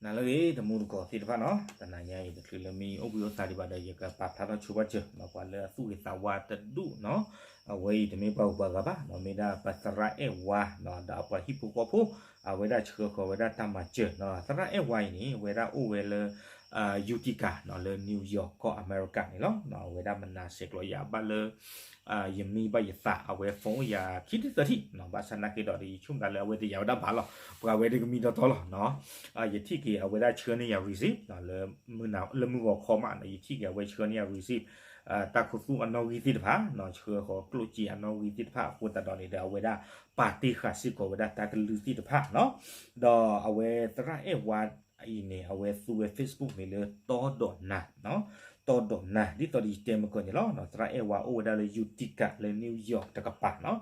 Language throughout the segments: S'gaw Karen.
နၤလၢအဂ့ၤ တံၤသကိးသ့ၣ်တဖၣ်နီၤ, တနၤညါအံၤ တချုးလၢမ့ၢ်အိၣ်ဘှံးအိၣ်သါဒံးဘၣ်ဒီး ယကပာ်ဖျါထီၣ်ဆိပာ်စၢၤ ပှၤလၢအသူၣ်ဂ့ၤသးဝါတဒူၣ်နီၤ, အဝဲအံၤတမ့ၢ်ပှၤဂုၤပှၤဂၤဘၣ်နီၤ, မ့ၢ်ဒၣ်ပသရၣ်အဲၣ်ဝါနီၤ ဒီးအပှၤဟံၣ်ဖိဃီဖိ, အဝဲဒၣ်ဆှၢဃီၤဝဲဒၣ်တၢ်မၤစၢၤနီၤ, သရၣ်အဲၣ်ဝါအံၤန့ၣ် အဝဲဒၣ်အိၣ်ဝဲလၢ Utica နီၤ လၢ New York ကီၢ်အမဲရကၤန့ၣ်လီၤ. အဝဲဒၣ်မနၤဆဲးကျိးယၤဘၣ်လၢ ယမံဘၣ်ယသး အဝဲ phone အိၣ်ယၤခံထံၣ်သၢထံၣ်နီၤ, ဘၣ်ဆၣ်နာ်က့ဒီး ယဆိကမိၣ်လၢအဝဲတယာ်ဝဲဒၣ်ဘၣ်လီၤ, ပှၤဝဲဒၣ်ကမံတီတီလီၤနီၤ, ယထံၣ်က့ၤအဝဲဒၣ်ဆှၢန့ၢ်ယၤ receipt လၢမုၢ်ဂီၤခီမးနီၤ, ယထံၣ်က့ၤအဝဲဆှၢန့ၢ်ယၤ receipt တၢ်ခူသူၣ်အနီၣ်ဂံၢ်သ့ၣ်တဖၣ်နီၤ, ဆှၢဃီၤကျိၣ်စ့အနီၣ်ဂံၢ်သ့ၣ်တဖၣ် အဃိသတးဒီးန့ၣ်ဒီး အဝဲဒၣ်ပာ်တ့ၢ်ဃာ်စ့ၢ်ကီးဝဲဒၣ်တၢ်ကလုၢ်သ့ၣ်တဖၣ်နီၤ, ဒီးအဝဲသရၣ်အဲၣ်ဝါအံၤန့ၣ် အဝဲသူဝဲ Facebook မ့ၢ်လၢတီဒီးနၤ တီဒီးနၤ ဒ်သိးဒီးယတဲမုၢ်ကီၢ်န့ၣ်လီၤ. သရၣ်အဲၣ်ဝါအိၣ်ဝဲဒၣ်လၢ Utica လၢ New York တကပၤနီၤ,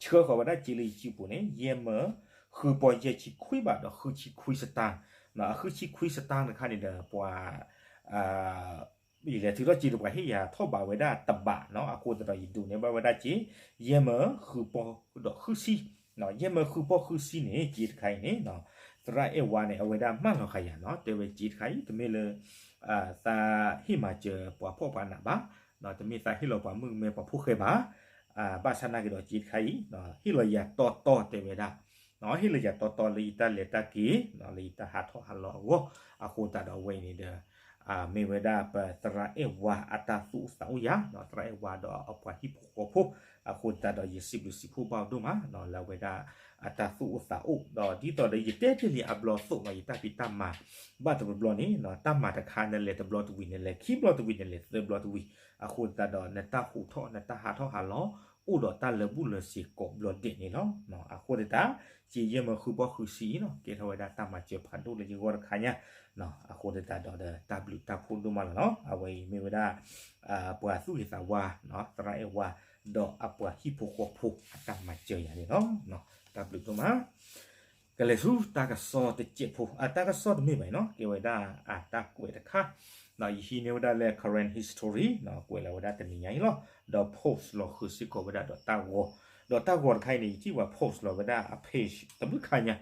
ဆှၢဃီၤဝဲဒၣ်စ့လၢယစုပူၤန့ၣ် ယဲၢ်မၢဃုပီၢ်ယဲၢ်ဆံခွံဘးဒီးဃုဆံခွံ star, အဃုဆံခွံ star တခါန့ၣ်ဒီး ပှၤ ယလဲၤထုးထီၣ်စ့ဒီးပှၤဟ့ၣ်ယၤထီၣ်ဘးဝဲဒၣ်တဘးနီၤ, အဃိသတးဒီးယဒိးန့ၢ်ဘၣ်ဝဲဒၣ်စ့ ယဲၢ်မၢဃုပီၢ်ဒီးဃုဆံ, ယဲၢ်မၢဃုပီၢ်ဃုဆံန့ၣ် စ့တခါအံၤန့ၣ် သရၣ်အဲၣ်ဝါန့ၣ် အဝဲဒၣ်မၢလီၤဃာ်ယၤနီၤ, တဲဝဲစ့တခါအံၤ တမ့ၢ်လၢ သးဟ့ၣ်မၤစၢၤပှၤဖှီၣ်ပှၤနးဘၣ်, တမ့ၢ်သးဟ့ၣ်လီၤပှၤမုၣ်ကမဲပှၤဖိဃဲဘၣ်, ဘၣ်ဆၣ်နာ်က့ဒီးစ့တခါအံၤ ဟ့ၣ်လီၤယၤတီတီတဲဝဲဒၣ်, ဟ့ၣ်လီၤယၤတီတီလၢယတၢ်လဲၤတၢ်က့ၤ လၢယတၢ်ဟးထီၣ်ဟးလီၤအဂီၢ်, အဃိသတးဒီးအဝဲအံၤန့ၣ်ဒီး မ့ၢ်ဝဲဒၣ်ပသရၣ်အဲၣ်ဝါအတၢ်သူၣ်အိၣ်သးအိၣ်ယၤ, သရၣ်အဲၣ်ဝါဒီးအပှၤဟံၣ်ဖိဃီဖိ, အဃိသတးဒီးယစံးဘျုးစံးဖှိၣ်ဘၣ်ဒိၣ်မးနီၤ လၢအဝဲဒၣ်အတၢ်သူၣ်အိၣ်သးအိၣ်, ဒီးဒ်သိးဒီးယတဲတ့ၢ်လံအဘျီသိးနီၤ, ယတၢ်ဖံးတၢ်မၤ ဘၣ်တဘျီဘျီန့ၣ် တၢ်မၤတခါနလဲၤတဘျီတဝံၤ နလဲၤခံဘျီတဝံၤ နလဲၤသၢဘျီတဝံၤ, အဃိသတးဒီးနတၢ်ဟူးထီၣ် နတၢ်ဟးထီၣ်ဟးလီၤ အိၣ်ဒီးတၢ်လၢာ်ဘူၣ်လၢာ်စ့ၤကိးဘျီဒဲးန့ၣ်လီၤ. အဃိသတး စ့ယဲၢ်မၢဃုပီၢ်ဃုဆံအံၤနီၤ ကဲထီၣ်ဝဲဒၣ်တၢ်မၤစၢၤဖးဒိၣ်လၢယဂီၢ်တခါညါ, အဃိသတးဒီးတၢ်ဘျုးတၢ်ဖှိၣ်ဒိၣ်မးလီၤနီၤ, အဝဲအံၤမ့ၢ်ဝဲဒၣ် ပှၤသူၣ်ဂ့ၤသးဝါ သရၣ်အဲၣ်ဝါ ဒီးအပှၤဟံၣ်ဖိဃီဖိအတၢ်မၤစၢၤယၤန့ၣ်လီၤ. တၢ်ဘျုးဒိၣ်မး ကလဲၤဆူတၢ်ကစီၣ်တစဲးဖိ, အတၢ်ကစီၣ်တမ့ၢ်ဘၣ်အံၤနီၤ ကဲဝဲဒၣ်အတၢ်ကွဲးတခါ, ယဟံးန့ၢ်ဝဲဒၣ်လၢ Karen History ကွဲးလီၤဝဲဒၣ်တနံၤညါအံၤလီၤ, ဒီး post လီၤဃုာ်စ့ၢ်ကီးဝဲဒၣ်ဒီးတၢ်ဂီၤ, ဒီးတၢ်ဂီၤတခါအံၤန့ၣ် ယထံၣ်ပှၤ post လီၤဝဲဒၣ်အ page တဘျုးခါညါ,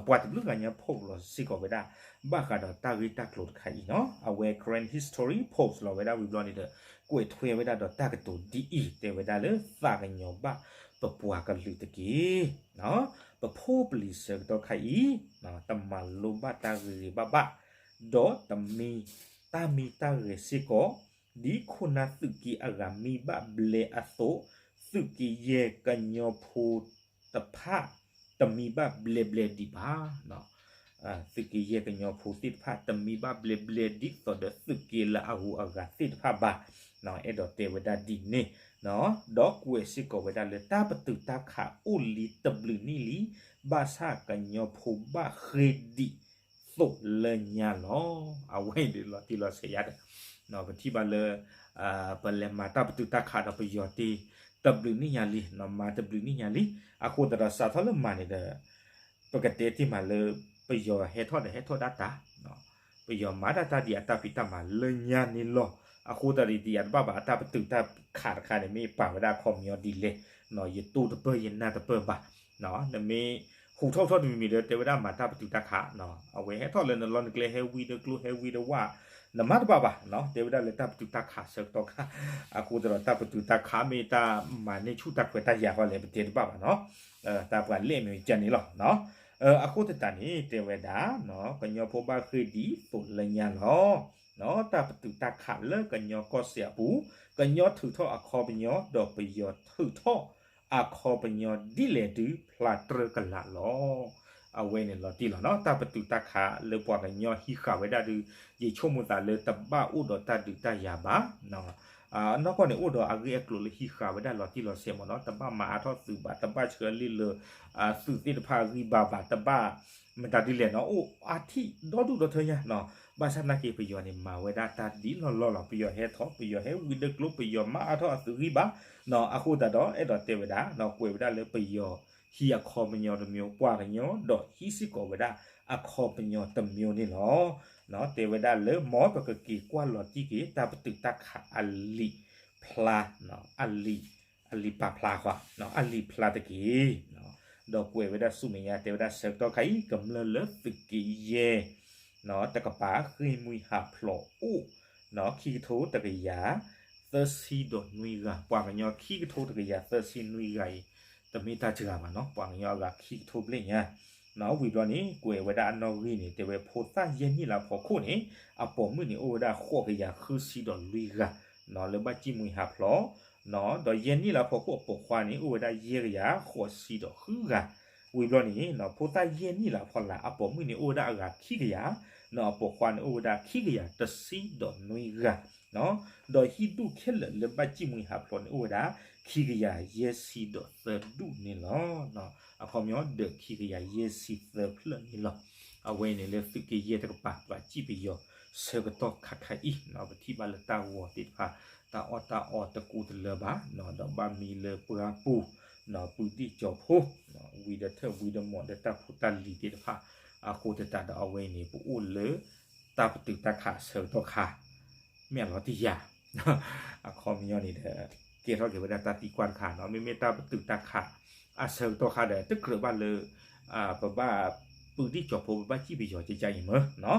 ပှၤတဘျုးဂၤညါ post လီၤစ့ၢ်ကီးဝဲဒၣ် ဘၣ်ဃးဒီးတၢ်ဂ့ၢ်တၢ်ကျိၤတခါအံၤနီၤ, အဝဲ Karen History post လီၤဝဲဒၣ်ဝံၤဘျီန့ၣ်ဒီး ကွဲးထွဲဝဲဒၣ်ဒီးတၢ်ကတိၤဒ်အံၤ တဲဝဲဒၣ်လၢ သးကညီၤဘၣ်ပပှၤကလုာ်တက့ၢ်. ပဖိပလံၤဆၢကတီၢ်ခါအံၤ တမၤလိဘၣ်တၢ်ဂ့ၤဂ့ၤဘၣ်ဘၣ်, ဒီးတမံ တၢ်မံတၢ်ဂဲၤစ့ၢ်ကီး, ဒ်ခိၣ်နၢ်သုးက့အဂၤမံဘၣ်ဘျဲအသိး, သုးက့ယဲၢ်ကညီဖိတဖၣ် တမံဘၣ်ဘျဲဘျဲဒံးဘၣ်. သုးက့ယဲၢ်ကညီဖိသ့ၣ်တဖၣ် တမံဘၣ်ဘျဲဘျဲဒ်သိးဒီးသုးက့လၢအဂုၤအဂၤသ့ၣ်တဖၣ်ဘၣ်. အဲၣ်ဒိးတဲဝဲဒၣ်ဒ်န့ၣ်, ဒီးကွဲးစ့ၢ်ကီးဝဲဒၣ်လၢတၢ်ပတုာ်တၢ်ခးအိၣ်လံတဘျုးနံၣ်လံ, ဘၣ်ဆၣ်ကညီဖိဘၣ်ဃ့ဒံးသိးလၢညါလီၤ. အဝဲအံၤဒ်လီၤတံၢ်လီၤဆဲးယၤဒီး ပထံၣ်ဘၣ်လၢ ပလဲၤမၤတၢ်ပတုာ်တၢ်ခးဒီးပယီၤတ့ၢ် တဘျုးနံၣ်ညါလံ, မၤတဘျုးနံၣ်ညါလံ, အဃိသတးဒီးစးထီၣ်လၢမၤန့ၣ်ဒီး ပကတဲတ့ၢ်မးလၢ ပယီၤဟဲထီၣ်ဒီးဟဲထီၣ်ဒၣ်တၢ်, ပယီၤမၤဒၣ်တၢ်ဒ်အတၢ်ဖံးတၢ်မၤလၢညါန့ၣ်လီၤ. အဃိသတးဒီးဒ်အတဘၣ်ဘၣ် အတၢ်ပတုာ်တၢ်ခးတခါန့ၣ် မ့ၢ်ပာ်ဝဲဒၣ်အခီပညီဒ်လဲၣ်, ယတိၢ်တပၢၢ်ယနၢ်တပၢၢ်ဘၣ်. နမ့ၢ်ဟူးထီၣ်ထီၣ်တမံၤမံၤဒီး တဲဝဲဒၣ်မၤတၢ်ပတုာ်တၢ်ခး, အဝဲဟဲထီၣ်လၢနလီၢ်နကျဲ ဟဲဝံဒီးကျိ ဟဲဝံဒီးဝၣ်, နမၤတဘၣ်ဘၣ်, တဲဝဲဒၣ်လၢတၢ်ပတုာ်တၢ်ခးဆၢကတီၢ်ခါ, အဃိသတးဒီးတၢ်ပတုာ်တၢ်ခးမ့ၢ်တၢ်မၤန့ၢ်ဆူၣ်တၢ်ခွဲးတၢ်ယာ်ဃီလဲၣ် ပတဲတဘၣ်ဘၣ်နီၤ, တၢ်ပှၤလဲၣ်မ့ၢ်ကန့ၣ်လီၤ. အဃိသတးန့ၣ် တဲဝဲဒၣ် ကညီဖိဘၣ်ဃ့ဒံးသိးလၢညါလီၤ. တၢ်ပတုာ်တၢ်ခးလၢကညီကီၢ်စဲၣ်အပူၤ, ကညီထုးထီၣ်အခီပညီ ဒီးပယီၤထုးထီၣ်အခီပညီဒ်လဲၣ်ဒုးဖျါတြၢၢ်ကလာ်လီၤ. အဝဲန့ၣ်လီၤတံၢ်လီၤနီၤ, တၢ်ပတုာ်တၢ်ခးလၢပှၤကညီဟံးဃာ်ဝဲဒၣ်ဒုး ယဆိကမိၣ်သးလၢတဘၣ်အိၣ်ဒီးတၢ်ဒုးတၢ်ယၤဘၣ် အနီၢ်ကီၢ်န့ၣ် အိၣ်ဒီးအဂ့ၢ်အကျိၤလၢဟံးဃာ်ဝဲဒၣ်လီၤတံၢ်လီၤဆဲးမ့ၢ်နီၤ, တဘၣ်မၤအါထီၣ်သုးဘၣ်, တဘၣ်ဆှၢလ့ၢ်လၢ သုးသ့ၣ်တဖၣ်အဂံၢ်ဘါဘၣ်, တဘၣ်မတၤဒ်လဲၣ်နီၤ, အိၣ်အါထံၣ်ဒီဒူၣ်ဒီထၢညါနီၤ, ဘၣ်ဆၣ်သနာ်က့ ပယီၤန့ၣ် မၤဝဲဒၣ်တၢ်ဒ်လီၢ်လီၢ်လီၤ, ပယီၤဟဲထီၣ်, ပယီၤဟဲဝံဒၢကျိ, ပယီၤမၤအါထီၣ်အသုးဂံၢ်ဘါနီၤ, အဃိသတးဒီး အဲၣ်ဒိးတဲဝဲဒၣ်နီၤ, ကွဲးဝဲဒၣ်လၢပယီၤ ဟံးအခီပညီတမျိုး, ပှၤကညီဒီးဟံးစ့ၢ်ကီးဝဲဒၣ်အခီပညီတမျိုးန့ၣ်လီၤ. တဲဝဲဒၣ်လၢ မ်ပကက့ၤကွၢ်လီၤတံၢ်က့ၤ တၢ်ပတုာ်တၢ်ခးအလံာ်ဖျါ, အလံာ်, အလံာ်ပာ်ဖျါဃီ, အလံာ်ဖျါတက့ၢ်. ဒီးကွဲးဝဲဒၣ်ဆူမဲာ်ညါ တဲဝဲဒၣ်ဆၢကတီၢ်ခါအံၤ ကမျၢၢ်လၢသုးက့ယဲၢ် တကပၤဃ့ၢ်မှံဟးဖျိးအိၣ် ခံကထိတကယၤသၢဆံဒီးနွံဂၤ, ပှၤကညီခံကထိတကယၤသၢဆံနွံဂၤအံၤ တမ့ၢ်တၢ်စှၤဘၣ်နီၤ, ပှၤကညီအဂၤခံကထိဘျဲၣ်ညါ ဝံၤဘျီန့ၣ် ကွဲးဝဲဒၣ်အနီၣ်ဂံၢ်န့ၣ် တဲဝဲဖိသၣ်ယဲၢ်နံၣ်လၢအဖီခိၣ်န့ၣ် အပိာ်မုၣ်န့ၣ် အိၣ်ဝဲဒၣ်ဃိးကယၤဃုဆံဒီးလွံၢ်ဂၤ လၢဘၣ်စံၣ်မှံဟးဖျိး ဒီးယဲၢ်နံၣ်လၢအဖီခိၣ်အပိာ်ခွါန့ၣ် အိၣ်ဝဲဒၣ်ယဲၢ်ကယၤဃိးဆံဒီးဃုဂၤ, ဝံၤဘျီန့ၣ် ဖိသၣ်ယဲၢ်နံၣ်လၢအဖီလာ် အပိာ်မုၣ်န့ၣ်အိၣ်ဝဲဒၣ်အဂၤခံကယၤ, အပိာ်ခွါန့ၣ်အိၣ်ဝဲဒၣ်ခံကယၤတဆံဒီးနွံဂၤ ဒီးဟံၣ်ဒူၣ်ခဲလၢာ်လၢဘၣ်စံၣ်မှံဟးဖျိးန့ၣ် အိၣ်ဝဲဒၣ် ခံကယၤယဲၢ်ဆံဒီးသၢဒူၣ်န့ၣ်လီၤ. အခီပညီဒီးခံကယၤယဲၢ်ဆံသၢဖျၢၣ်န့ၣ်လီၤ. အဝဲန့ၣ်လၢသုးက့ယဲၢ်တကပၤ ပှၤစံၣ်ပယီၤဆၢကတီၢ်ခါခါအံၤ ပထံၣ်ဘၣ်လၢတၢ်ဂီၤသ့ၣ်တဖၣ် တၢ်အီၣ်တၢ်အီတကူတလၢဘၣ် ဒီးဘၣ်မံလၢပှၢ်ပူၤ ပုၢ်ဒ့ၣ်ကၠီၤဖိ ဝံၤဒီးထၢၣ်ဝံၤဒီးမီၢ်ဒီးတၢ်ဖိတၢ်လံၤသ့ၣ်တဖၣ် အဃိသတးဒီးအဝဲအံၤန့ၣ် ပအိၣ်လၢ တၢ်ပတုာ်တၢ်ခးအဆၢကတီၢ်ခါ မ့ၢ်အလီၤတံၢ်ယၤ အခီပညီန့ၣ်ဒီး ကဲထီၣ်က့ၤဝဲဒၣ်တၢ်သံကွၢ်တခါနီၤ, မ့မ့ၢ်တၢ်ပတုာ်တၢ်ခး အဆၢကတီၢ်ခါဒီး တကြၢးဘၣ်လၢ ပဘၣ်ပုၢ်ဒ့ၣ်ကၠီၤဖိ ပဘၣ်စံၣ်ပယီၤကကါအံၤမ့ၢ်နီၤ,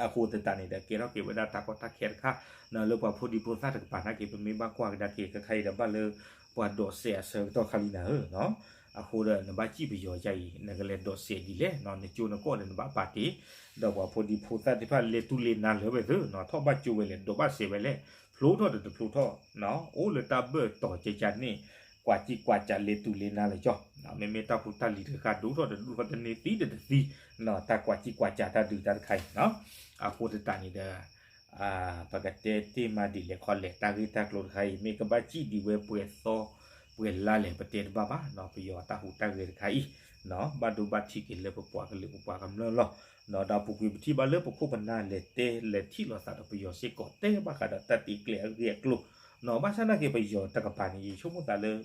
အဃိသတးန့ၣ်ဒီး ကဲထီၣ်က့ၤဝဲဒၣ်တၢ်ကီတၢ်ခဲတခါ လၢပှၤဖိဒံဖိသၣ်တကပၤနာ်က့ ပမ့ၢ်ဘၣ်ကွၢ်ကဒါက့ၤခဲခါအံၤဒီး ဘၣ်လၢပှၤဒိးစဲးအဆၢကတီၢ်ခါလံနၤဧၢနီၤ, အဃိဒီးနဘၣ်စံၣ်ပယီၤကကါအံၤ နကလဲၤဒိးစဲးဒ်လဲၣ်နီၤ, နကၠိနကီၢ်ဒီးနဘၣ်ပာ်တ့ၢ်, ဒီးပှၤဖိဒံဖိသၣ်သ့ၣ်တဖၣ်လဲၤတူၢ်လဲၤနါလၢဝဲသ့နီၤ, ထီၣ်ဘၣ်ကၠိဝဲလဲၣ် ဒိးဘၣ်စဲးဝဲလဲၣ်, ဖျိထီၣ်ဒီးတဖျိထီၣ်, အိၣ်လၢတၢ်ဘၢၣ်တီၤကကါန့ၣ် ကွၢ်စံၣ်ကွၢ်စးလဲၤတူၢ်လဲၤနါလၢကၠီ, မ့မ့ၢ်တၢ်ဖိတၢ်လံၤတခါ ဒိၣ်ထီၣ်ဒီးဒိၣ်ထီၣ်တန့ၢ်သံဒီးတသံ, တၢ်ကွၢ်စံၣ်ကွၢ်စးတၢ်ဒုးတၢ်တခါအံၤ, အဃိသတးန့ၣ်ဒီး ပကတဲတ့ၢ်မးဒ်လဲၣ်ခီလဲၣ်, တၢ်ဂ့ၢ်တၢ်ကျိၤတခါအံၤ မ့ၢ်ကဘၣ်စံၣ်ဒံးဝဲပှဲၤသီပှဲၤလါလဲၣ် ပတဲတဘၣ်ဘၣ်နီၤ, ပယီၤတၢ်ဟူးတၢ်ဂဲၤတခါအံၤ ဘၣ်ဒိဘၣ်ထံးက့ၤလၢပပှၤကလုာ်ပပှၤကမျၢၢ်လီၤ. ဒီးပူၤကွံာ်ပထံၣ်ဘၣ်လၢပခိၣ်ပနၢ်လဲၤတဲလဲၤထံၣ်လိာ်သးဒီးပယီၤစ့ၢ်ကီး တဲဘၣ်ဃးဒီးတၢ်တ့ကျဲအဂ့ၢ်အကျိၤ, ဘၣ်ဆၣ်နာ်က့ပယီၤတကပၤန့ၣ် ယဆိကမိၣ်သးလၢ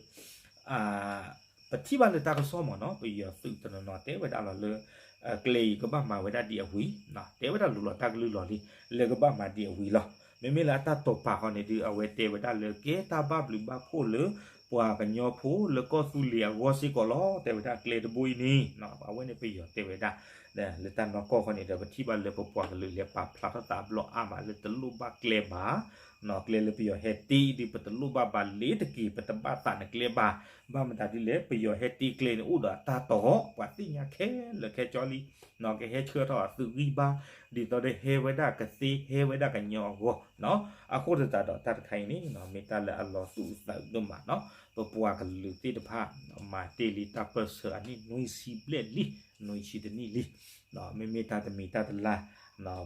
ပထံၣ်ဘၣ်လၢတၢ်ကစီၣ်မ့ၢ်နီၤ, ပယီၤသုးတနီၤနီၤတဲဝဲဒၣ်လီၤလၢ ကျဲအံၤကဘၣ်မၤဝဲဒၣ်ဒ်အဝံၤ, တဲဝဲဒၣ်လိၤလီၤတၢ်ကလုၢ်လီၤလံ, လၢကဘၣ်မၤဒ်အဝံၤလီၤ. မ့မ့ၢ်လၢအတၢ်တိာ်ပာ်ဃီန့ၣ်ဒုး အဝဲတဲဝဲဒၣ်လၢကဲတၢ်ဘၣ်ဘျုးဘၣ်ဖှိၣ်လၢ ပှၤကညီဖိလၢကီၢ်သူလ့ၤအဂီၢ်စ့ၢ်ကီးလီၤ, တဲဝဲဒၣ်ကျဲတဘိအံၤန့ၣ်, အဝဲန့ၣ်ပယီၤတဲဝဲဒၣ် လၢတၢ်နီၢ်ကီၢ်ဃီန့ၣ်ဒီး ပထံၣ်ဘၣ်လၢပပှၤကလုာ်လဲၤပာ်ဖျါထီၣ်သးဘျီအါမးလၢတလိၣ်ဘၣ်ကျဲဘၣ်, ကျဲလၢပယီၤဟဲတ့ဒုး ပတလိၣ်ဘၣ်ဘၣ်လ့ၤတက့ၤ ပတဘၣ်သးနကျဲဘၣ်, ဘၣ်မတၤဒ်လဲၣ် ပယီၤဟဲတ့ကျဲန့ၣ် အိၣ်ဒီးအတၢ်တီၢ်ဂီၤ ပှၤသ့ၣ်ညါခဲလၢာ်ခဲဆ့လံ, ကဟဲဆှၢထီၣ်အသုးဂံၢ်ဘါ ဒ်သိးဒီးဟဲဝဲဒၣ်ကသ့ ဟဲဝဲဒၣ်ကညီအဂီၢ်, အဃိသတးဒီးတၢ်တခါအံၤန့ၣ် မ့ၢ်တၢ်လၢအလီၤသူၣ်အုးသးအုးဒိၣ်မးနီၤ, ပပှၤကလုာ်သ့ၣ်တဖၣ် မၤတ့ၢ်လံတၢ်ပၢၢ်ဆၢအနံၣ်နွံဆံဘျဲၣ်လံ, နွံဆံတနံၣ်လံ မ့မ့ၢ်တၢ်တမံၤတၢ်တလါ,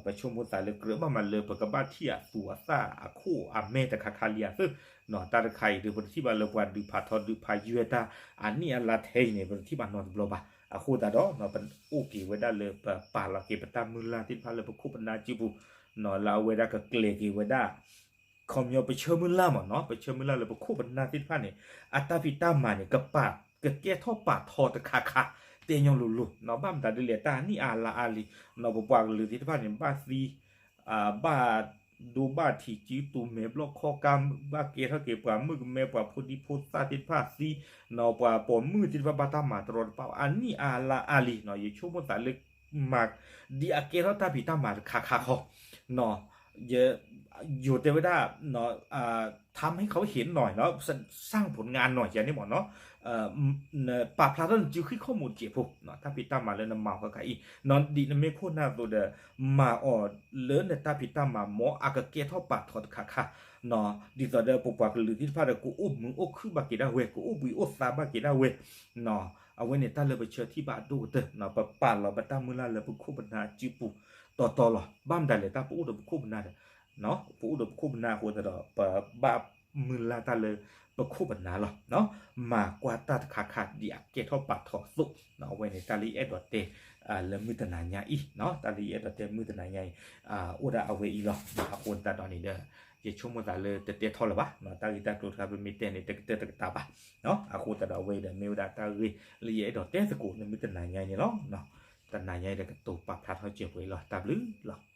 ပဆိကမိၣ်သးလၢကြၢးဘၣ်မးလၢပကဘၣ်ထံၣ်အသူအသၣ်အခိၣ်အမဲာ်တခါခါလံအသိး, တၢ်တခါအံၤဒုး ပတထံၣ်ဘၣ်လၢပှၤဒုးဖးထီဒုးဖးယွဲၢ်တၢ် အနံၣ်အလါထဲအံၤန့ၣ် ပတထံၣ်ဘၣ်နီတဘျီဘၣ်. အဃိသတးဒီး ပအိၣ်က့ၤဝဲဒၣ်လၢပပာ်လီၤက့ၤပတၢ်မုၢ်လၢ်သ့ၣ်တဖၣ်လၢပခိၣ်ပနၢ်စုပူၤ, လၢအဝဲဒၣ်ကကျဲၤက့ၤဝဲဒၣ် ခီပညီပဆၢမုၢ်လၢ်မ့ၢ်နီၤ, ပဆၢမုၢ်လၢ်လၢပခိၣ်ပနၢ်သ့ၣ်တဖၣ်န့ၣ် အတၢ်ဖံးတၢ်မၤန့ၣ် ကပာ် ကကဲထီၣ်ပာ်ထီတခါခါ တဲညီလိၤလိၤ, ဘၣ်မတၤဒ်လဲၣ် တၢ်နံၣ်အါလါအါလံ, ပပှၤကလုာ်သ့ၣ်တဖၣ်န့ၣ် ဘၣ်သံ ဘၣ်ဒိဘၣ်ထံးစုတူာ်မဲာ်ဘျီၣ်ခီၣ်ကါ ဘၣ်ကဲထီၣ်က့ၤပှၤမုၣ်ကမဲ ပှၤဖိဒံဖိသၣ်သ့ၣ်တဖၣ်သံ, ပှၤပိာ်မုၣ်သ့ၣ်တဖၣ်ဘၣ်တၢ်မၤတရီတပါ အနံၣ်အါလါအါလံ, ယဆိကမိၣ်သးလၢ မၤဒ်အကဲထီၣ်တၢ်ဖံးတၢ်မၤတခါခါဃီ, ယိၤတဲဝဲဒၣ် ทำให้เขาเห็นหน่อยเนาะ สร้างผลงานหน่อย ယၤန့ၣ်မ့ၢ်နီၤ, ပာ်ဖျါထီၣ်နစုဃံးခိၣ်မူၣ်တစဲးဖိ တၢ်ဖံးတၢ်မၤလၢနမၤဃီခါအံၤ, ဒ်နမ့ၢ်ခိၣ်နၢ်အသိးဒီး မၤအီၤလၢနတၢ်ဖံးတၢ်မၤ မ်အကကဲထီၣ်ပာ်ထီတခါခါ, ဒ်သိးဒီးပပှၤကလုာ်သ့ၣ်တဖၣ်ဒီး ကအိၣ်မုာ်အိၣ်ခုၣ်ဘၣ်က့ၤဒၣ်ဝဲ ကအိၣ်ဘှံးအိၣ်သါဘၣ်က့ၤဒၣ်ဝဲ, အဝဲန့ၣ်တၢ်လၢပဆၢထံၣ်ဘၣ်အဒိၣ်ကတၢၢ်, ပပာ်လီၤပတၢ်မုၢ်လၢ်လၢပခိၣ်ပနၢ်စုပူၤ တီတီလီၤ. ဘၣ်မတၤလဲၣ် တၢ်ပအိၣ်ဒီးပခိၣ်ပနၢ်ဒီး ပအိၣ်ဒီးပခိၣ်ပနၢ်အဃိသတးဒီး ပဘၣ်မုၢ်လၢ်တၢ်လၢပခိၣ်ပနၢ်လီၤ. မၤကွၢ်တၢ်တခါခါဒ်အကဲထီၣ်ပာ်ထီအသိး, အဝဲန့ၣ်တၢ်လၢယအဲၣ်ဒိးတဲ လၢမုၢ်တနၤညါအံၤ, တၢ်လၢယအဲၣ်ဒိးတဲမုၢ်တနၤညါအံၤ အိၣ်ဒၣ်အဝဲအံၤလီၤ. အဃိသတးဒီးန့ၣ်ဒီး ယဆိကမိၣ်သးလၢတတဲထီၣ်လၢၤဘၣ်, တၢ်ဂ့ၢ်တၢ်ကျိၤတခါ ပမ့ၢ်တဲန့ၣ် တကတၢၢ်တကတၢၢ်ဘၣ်. အဃိသတးဒီးအဝဲအံၤဒီး မ့ၢ်ဝဲဒၣ်တၢ်ဂ့ၢ်လၢယအဲၣ်ဒိးတဲသကိးလၢမုၢ်တနၤညါအံၤန့ၣ်လီၤ. တနၤညါအံၤဒီးကတိၤပာ်ဖျါထီၣ်စၢၤပှဲၤလီၤ. တၢ်ဘျုးလီၤ.